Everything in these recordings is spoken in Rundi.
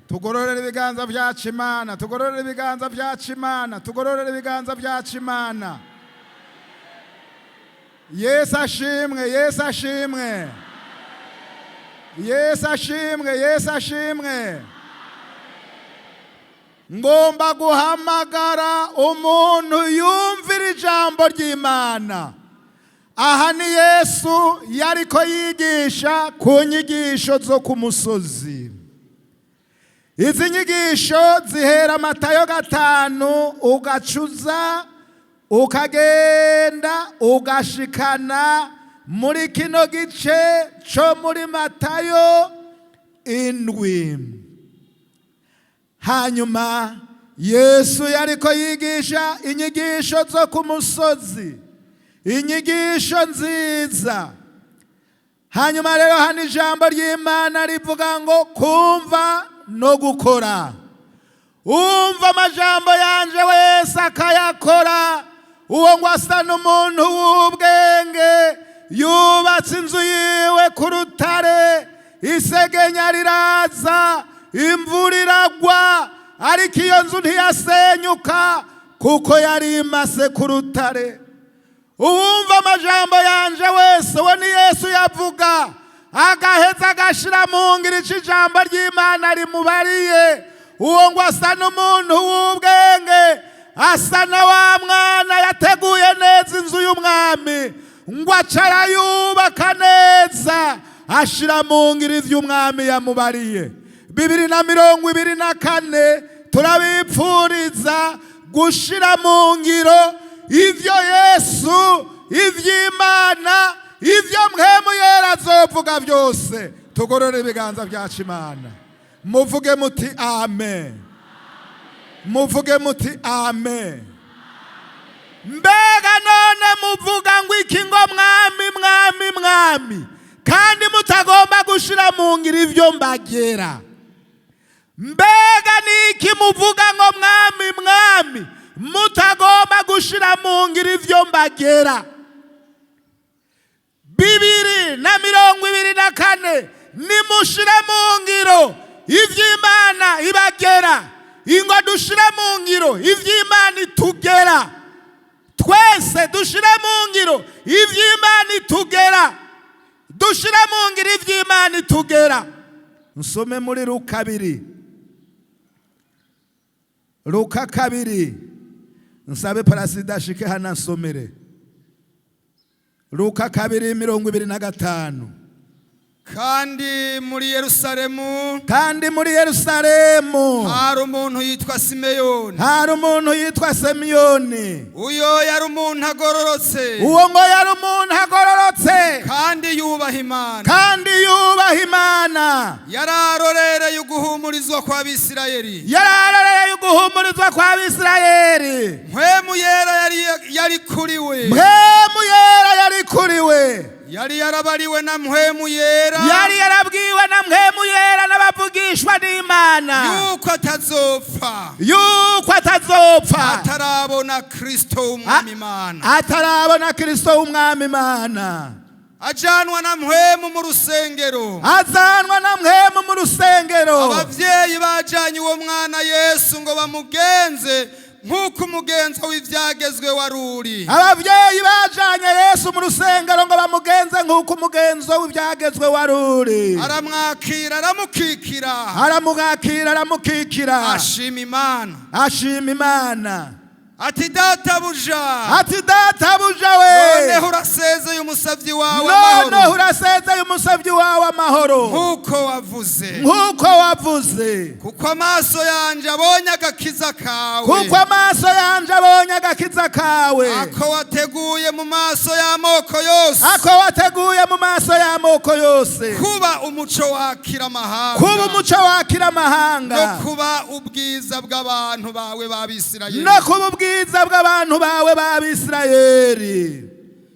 Tugororere ibiganza byacu Imana, tugororere ibiganza byacu Imana, tugororere ibiganza byacu Imana. Yesu ashimwe, Yesu ashimwe, Yesu ashimwe, Yesu ashimwe. Ngomba guhamagara umuntu yumvira ijambo ry'Imana. Aha ni Yesu yariko yigisha ku nyigisho zo ku musozi. Izi nyigisho zihera Matayo 5, ugacuza ukagenda ugashikana muri kino gice cyo muri Matayo 7. Hanyuma Yesu yariko yigisha inyigisho zo ku musozi, inyigisho nziza. Hanyuma rero hano ijambo ry'Imana rivuga ngo kumva no gukora. Umva amajambo yanje wese akayakora, uwo ngo asa n'umuntu w'ubwenge yubatse inzu yiwe ku rutare. Isegenya riraza, imvura iragwa, ariko iyo nzu ntiyasenyuka kuko yari imase ku rutare. Uwumva amajambo yanje wese, we ni Yesu yavuga, agaheza agashira mu ngiro ico ijambo ry'Imana rimubariye, uwo ngo asa n'umuntu w'ubwenge, asa na wa mwana yateguye neza inzu y'umwami, ngo aca arayubaka neza, ashira mu ngiro ivyo umwami yamubariye. 2024 turabipfuriza gushira mu ngiro ivyo Yesu, ivy'Imana, ivyo Mpwemu Yera azovuga byose. Tugorore ibiganza byacu Imana, muvuge muti amen, muvuge muti amen. Mbega none muvuga ngo iki, ngo mwami, mwami, mwami, kandi mutagomba gushira mu ngiro ivyo mbagera? Mbega ni iki muvuga ngo mwami, mwami, mutagomba gushira mu ngiro ivyo mbagera? 2024 nimushire mu ngiro ivy'Imana ibagera. Ingo dushire mu ngiro ivy'Imana itugera. Twese dushire mu ngiro ivy'Imana itugera, dushire mu ngiro ivy'Imana itugera. Nsome muri Luka 2, Luka 2. Nsabe Parasida ashike hano ansomere Luka 2:25. Kandi muri Yerusalemu Kandi muri Yerusalemu hari umuntu yitwa Simeyoni. Hari umuntu yitwa Semiyoni. Uyo yari umuntu agororotse Uwo ngo yari umuntu agororotse kandi yubaha Imana. Kandi yubaha Imana. Yari arorereye uguhumurizwa kw'Abisirayeli. Yari arorereye uguhumurizwa kw'Abisirayeli. Mpwemu Yera yari kuri we. Mpwemu Yera yari kuri we. Yari yarabariwe na Mpwemu Yera Yari yarabwiwe na Mpwemu Yera n'abavugishwa n'Imana yuko atazopfa yuko atazopfa atarabona Kristo w'Umwami Imana. Atarabona Kristo w'Umwami Imana. Ajanwa na Mpwemu mu rusengero. Azanwa na Mpwemu mu rusengero. Abavyeyi bajanye uwo mwana Yesu ngo bamugenze nk'uko umugenzo w'ivyagezwe wari uri. Abavyeyi bajanye Yesu mu rusengero ngo bamugenze nk'uko umugenzo w'ibyagezwe wari uri. Aramwakira, aramukikira. Aramwakira, aramukikira. Ashima Imana. Ashima Imana. Ati: "Databuja, Ati: "Databuja we, noneho urasezeye umusavyi wawe noneho amahoro, urasezeye umusavyi wawe amahoro, nk'uko wavuze, nk'uko wavuze, kuko amaso yanje abonye agakiza kawe, kuko amaso yanje abonye agakiza kawe, ako wateguye mu maso y'amoko yose, ako wateguye mu maso y'amoko yose, kuba umuco wakira amahanga, kuba umuco wakira amahanga, no kuba ubwiza bw'abantu bawe b'Abisirayeli." No kuba ubwiza bw'abantu bawe b'Abisirayeli."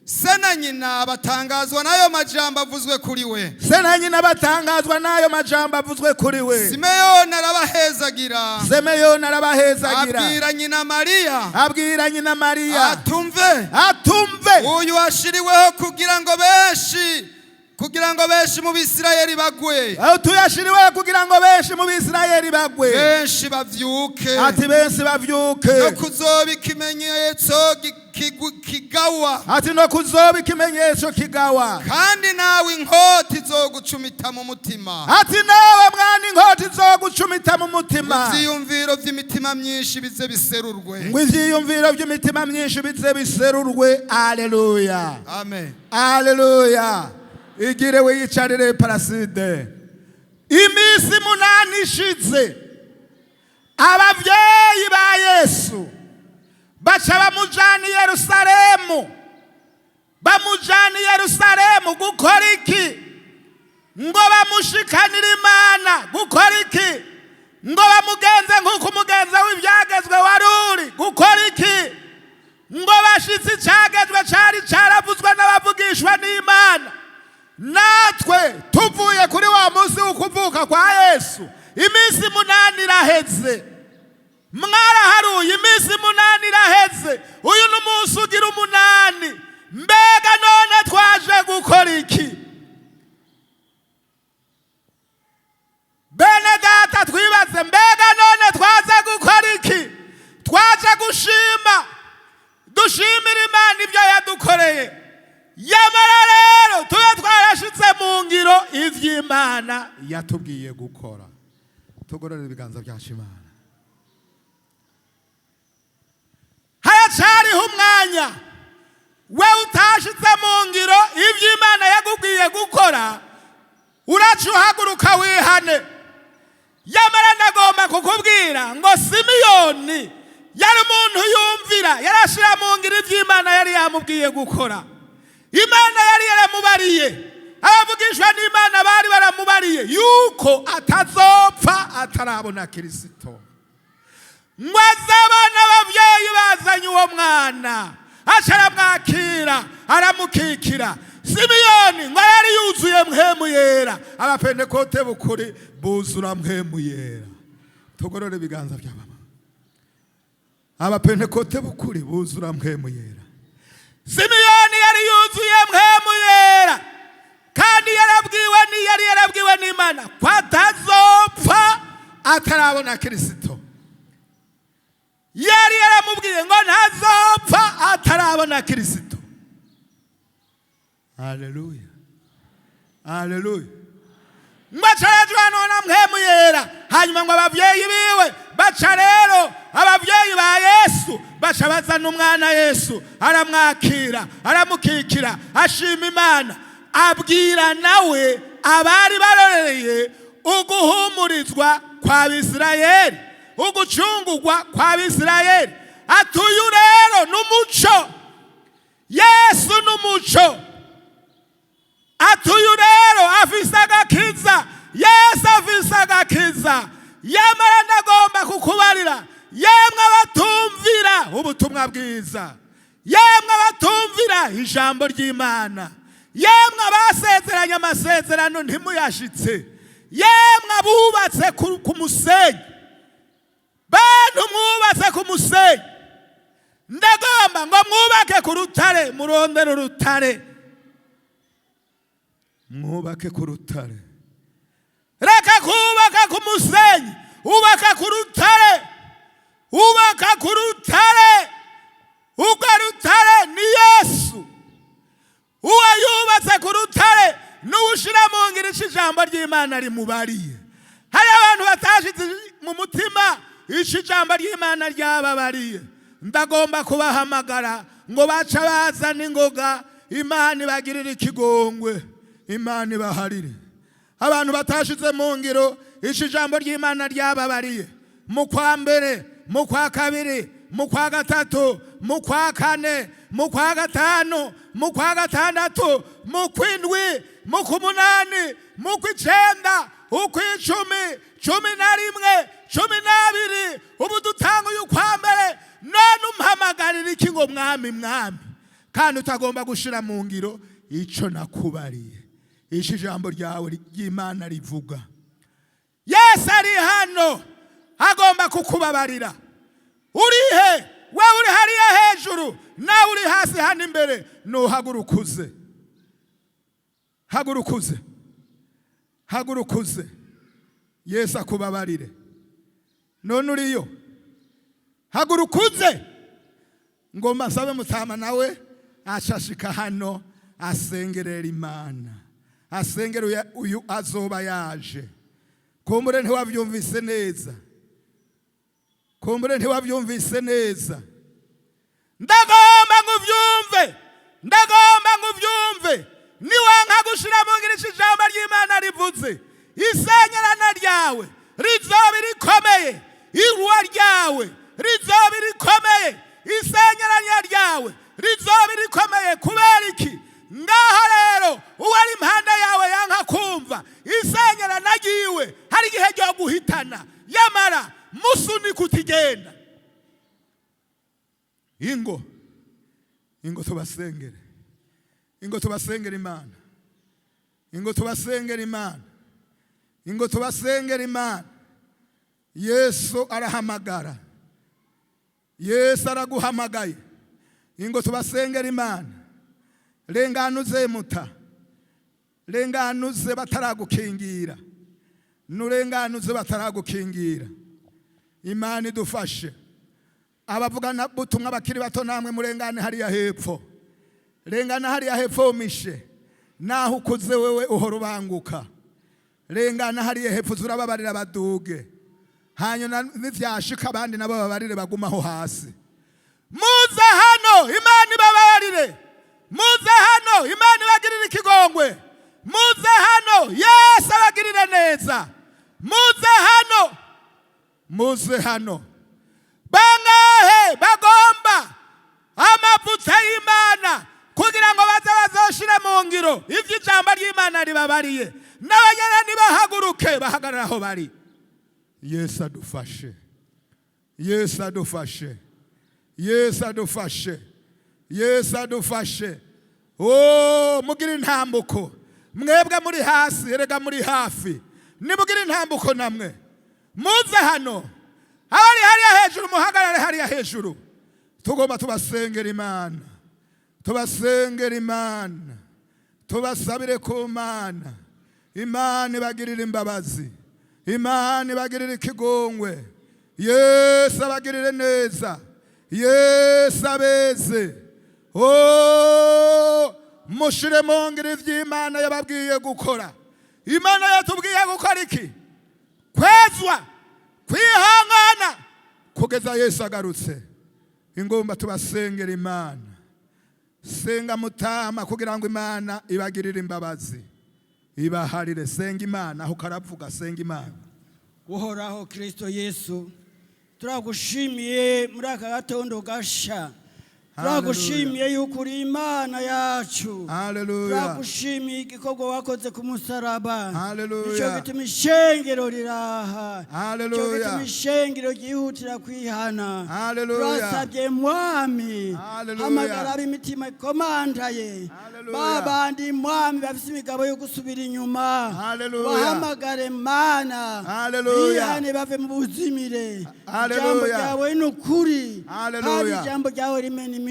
Se na nyina batangazwa n'ayo majambo avuzwe kuri we. Se na nyina batangazwa n'ayo majambo avuzwe kuri we. Simeyoni arabahezagira. Semeyoni arabahezagira. Abwira nyina Mariya Abwira nyina Mariya atumve, atumve, uyu washiriweho kugira ngo benshi Kugira ngo benshi mu Bisirayeli bagwe. Aho tuyashiriweho kugira ngo benshi mu Bisirayeli bagwe. Benshi bavyuke. Ati benshi bavyuke. No kuzoba ikimenyetso kigawa. Ati no kuzoba ikimenyetso kigawa. Kandi nawe inkota izogucumita mu mutima. Ati nawe mwana, inkota izogucumita mu mutima. Ivyiyumviro vy'imitima myinshi bize biserurwe. Ngo ivyiyumviro by'imitima myinshi bize biserurwe. Aleluya! Amen. Aleluya! Igire wiyicarire, Paraside. Iminsi 8 ishize, abavyeyi ba Yesu baca bamujana i Yerusalemu. Bamujana i Yerusalemu gukora iki? Ngo bamushikanire Imana. Gukora iki? Ngo bamugenze nk'uko umugenzo w'ibyagezwe wari uri. Gukora iki? Ngo bashitse icyagezwe cyari cyaravuzwe n'abavugishwa n'Imana. Natwe tuvuye kuri wa munsi w'ukuvuka kwa Yesu, iminsi 8 iraheze. Mwaraharuye, iminsi 8 iraheze. Uyu ni umunsi ugira umunani. Mbega none twaje gukora iki? Bene data, twibaze: mbega none twaze gukora iki? Twaje gushima, dushimira Imana ibyo yadukoreye. Yamara rero tube twarashitse mu ngiro ivy'Imana yatubwiye gukora. Tugorore ibiganza byacu Imana. Haracariho umwanya. We utashitse mu ngiro ivy'Imana yakubwiye gukora, uraca uhaguruka wihane. Yamara ndagomba kukubwira ngo Simiyoni yari umuntu yumvira, yarashira mu ngiro ivy'Imana yari yamubwiye gukora. Imana yari yaramubariye, abavugishwa n'Imana bari baramubariye yuko atazopfa atarabona Kirisito. Ngo azabona ababyeyi bazanye uwo mwana, aca aramwakira, aramukikira. Simiyoni ngo yari yuzuye Mpwemu Yera. Abapentekote b'ukuri buzura Mpwemu Yera. Tugorore ibiganza bya mama. Abapentekote b'ukuri buzura Mpwemu Yera. Simiyoni yari yuzuye Mpwemu Yera, kandi yarabwiwe ni yari yarabwiwe n'Imana ko atazopfa atarabona Kirisito. Yari yaramubwiye ngo ntazopfa atarabona Kirisito. Haleluya, haleluya! Ngo acarajwanwa na Mpwemu Yera. Hanyuma ngo abavyeyi biwe baca rero, abavyeyi ba Yesu baca bazana umwana Yesu, aramwakira, aramukikira, ashima Imana, abwira nawe abari barorereye uguhumurizwa kwa Bisirayeli, ugucungurwa kwa Bisirayeli, ati uyu rero n'umuco. Yesu n'umuco. Ati uyu rero afise agakiza. Yesu afise agakiza. Yamara ndagomba kukubarira, yemwe abatumvira ubutumwa bwiza, yemwe abatumvira ijambo ry'Imana, yemwe abasezeranye amasezerano ntimuyashitse, yemwe abubatse ku musenyi, bantu mwubatse ku musenyi, ndagomba ngo mwubake ku rutare. Murondere urutare, mwubake ku rutare. Reka kubaka ku musenyi, ubaka ku rutare, ubaka ku rutare. Urwo rutare ni Yesu. Uwo yubatse ku rutare n'uwushira mu ngiro ico ijambo ry'Imana rimubariye. Hari abantu batashize mu mutima ico ijambo ry'Imana ryababariye. Ndagomba kubahamagara ngo baca bazana ingoga. Imana ibagirire ikigongwe, Imana ibaharire. Abantu batashize mu ngiro ico ijambo ry'Imana ryababariye mu kwa mbere, mu kwa kabiri, mu kwa gatatu, mu kwa kane, mu kwa gatanu, mu kwa gatandatu, mu kwindwi, mu kumunani, mu kw'icenda, ukw'icumi, 11, 12, ubu dutanguye ukwa mbere. None umpamagarira iki ngo mwami, mwami, kandi utagomba gushira mu ngiro ico nakubariye, ico ijambo ryawe ry'Imana rivuga? Yesu ari hano, agomba kukubabarira. Urihe wewe? Uri hariya hejuru, nawe uri hasi hano imbere, nuhaguruka uze. Haguruka uze, haguruka uze, Yesu akubabarire. None uriyo? Haguruka uze. Ngomba nsabe mutama nawe ashashika hano asengerera Imana, asengera uyu azoba yaje. Kumbure ntiwabyumvise neza, kumbure ntiwabyumvise neza. Ndagomba ngo ubyumve, ndagomba ngo ubyumve. Niwanka gushira mu ngiro ijambo ry'Imana rivuze, isenyerana ryawe rizoba rikomeye, irwa ryawe rizoba rikomeye, isenyeranya ryawe rizoba rikomeye. Kubera iki? Ngaho rero uwari impande yawe yanka kumva, isenyerana ryiwe hari igihe ryo guhitana. Yamara musunika utigenda. Ingo, ingo tubasengere, ingo tubasengere Imana, ingo tubasengere Imana, ingo tubasengere Imana. Yesu arahamagara, Yesu araguhamagaye. Ingo tubasengere Imana. Renganuze muta, renganuze bataragukingira, nurenganuze bataragukingira. Imana idufashe. Abavugana butumwa bakiri bato, namwe murengane hariya hepfo, rengana hariya hepfo mishe. Naho ukuze wewe uhora ubanguka. Rengana hariya hepfo, zurababarira baduge, hanyuma nivyashika abandi nabo babarire bagumaho hasi. Muze hano, Imana ibabarire. Muze hano, Imana ibagirire ikigongwe. Muze hano, Yesu abagirire neza. Muze hano, muze hano. Bangahe bagomba amavuta y'Imana kugira ngo baze bazoshire mu ngiro ivyo ijambo ry'Imana ribabariye? N'abanyene nibahaguruke bahagarara aho bari. Yesu adufashe, Yesu adufashe, Yesu adufashe, Yesu adufashe. Oh, mugire intambuko mwebwe muri hasi, erega muri hafi. Nimugire intambuko namwe muze hano. Abari hariya hejuru muhagarare hariya hejuru. Tugomba tubasengera Imana, tubasengera Imana, tubasabire ku Mana. Imana ibagirire imbabazi, Imana ibagirire ikigongwe, Yesu abagirire neza, Yesu abeze. Oh, mushire mu ngiro ivy'Imana yababwiye gukora. Imana yatubwiye gukora iki? Kwezwa, kwihangana kugeza Yesu agarutse. Ingomba tubasengera Imana. Senga mutama kugira ngo Imana ibagirire imbabazi, ibaharire. Senga Imana aho karavuga, senga Imana. Uhoraho Kirisito Yesu, turagushimiye muri aka gatondo gasha. Turagushimiye yuko uri Imana yacu. Haleluya. Turagushimiye igikorwa wakoze ku musaraba. Haleluya. Nicyo gituma ishengero riraha. Haleluya. Nicyo gituma ishengero ryihutira kwihana. Haleluya. Turasabye Mwami, Haleluya. hamagara ab'imitima ikomantaye, Haleluya. babandi Mwami bafise imigabo yo gusubira inyuma. Haleluya. Bahamagare Mana. Haleluya. Bihane bave mu buzimire. Haleluya. Ijambo ryawe ni ukuri. Haleluya. Kandi ijambo ryawe rimena imishike.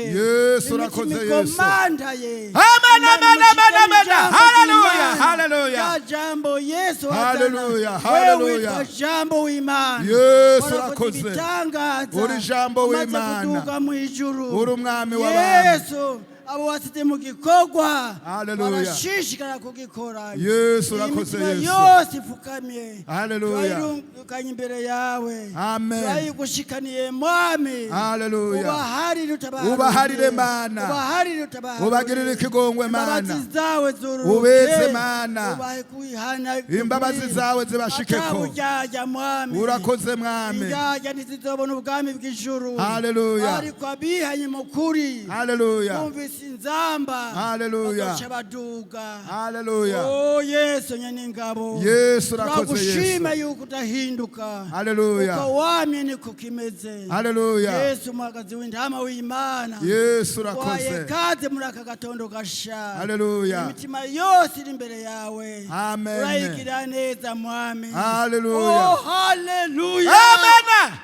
Yesu, urakoze, Imitima Yesu. ikomantaye. Amen, Imana amen, imushike amen, amen. n'ijambo Haleluya, ry'Imana. haleluya. Rya jambo Yesu Haleluya, azana. haleluya. Wewe witwa Jambo w'Imana. Yesu, Warakoze urakoze. ibitangaza. Uri Jambo Umaze w'Imana. kuduga mu ijuru. Uri umwami w'abami. Yesu, abo wasize mu gikorwa Haleluya. barashishikara kugikora. Yesu, urakoze, Imitima Yesu. yose ipfukamye, Haleluya. turayirungukanye imbere yawe. Amen. Turayigushikaniye Mwami. Haleluya. Ubaharire, utabaharire. Ubaharire, Mana. Ubaharire, utabaharire. Ubagirire ikigongwe, Mana. Imbabazi zawe zururuke. Ubeze, Mana. Ubahe kwihana. Imbabazi zawe zibashikeko. Ataburyarya, Mwami. Urakoze Mwami. Indyarya ntizizobona ubwami bw'ijuru. Haleluya. Ariko abihanye mu kuri, Haleluya. bumvise inzamba, Haleluya. bazoca baduga. Haleluya. Oh Yesu nyene ingabo, Yesu, urakoze, turagushima Yesu. yuko udahinduka. Haleluya. Uko wamye niko kimeze. Haleluya. Yesu mwagazi w'intama w'Imana, Yesu, waye urakoze. kaze muri aka gatondo gasha. Haleluya. Imitima yose iri imbere yawe, Amen. urayigira neza Mwami. Haleluya. Oh, haleluya. Amen.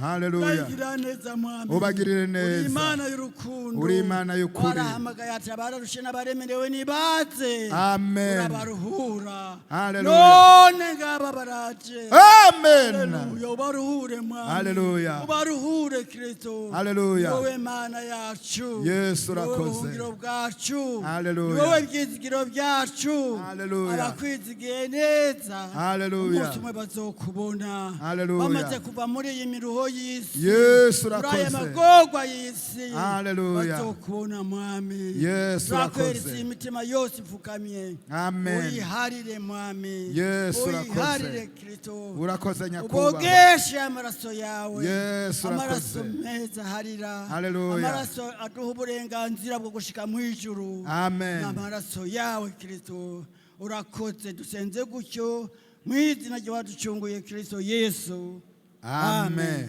Haleluya. Bagirira neza, Mwami. Ubagirire Uri neza. Imana y'urukundo. Uri Imana y'ukuri. Warahamagaye ati: "Abararushe n'abaremerewe nibaze." Amen. Urabaruhura. Haleluya. None ngaba baraje. Amen. Haleluya, ubaruhure, Mwami. Haleluya. Ubaruhure, Kristo. Haleluya. Wowe Mana yacu. Yesu, Ni wowe urakoze. buhungiro bwacu. Haleluya. Ni wowe byizigiro byacu. Haleluya. Abakwizigiye neza, Haleluya. umunsi umwe bazokubona Haleluya. bamaze kuva muri iyi miruho y'isi, Yesu, muri aya urakoze. magorwa y'isi. Haleluya. Bazokubona, Mwami. Yesu, Turakweretse urakoze. imitima yose ipfukamye. Amen. Uyiharire, Mwami. Yesu, urakoze. Uyiharire, Kristo. Urakoze, Nyakubahwa. Ubogeshe amaraso yawe. Yesu, urakoze. Amaraso meza harira. Haleluya. Amaraso aduha uburenganzira bwo gushika mu ijuru. Amen. Amaraso yawe, Kristo. Urakoze. Dusenze gutyo mu izina ry'uwaducunguye, Kristo Yesu. Amen.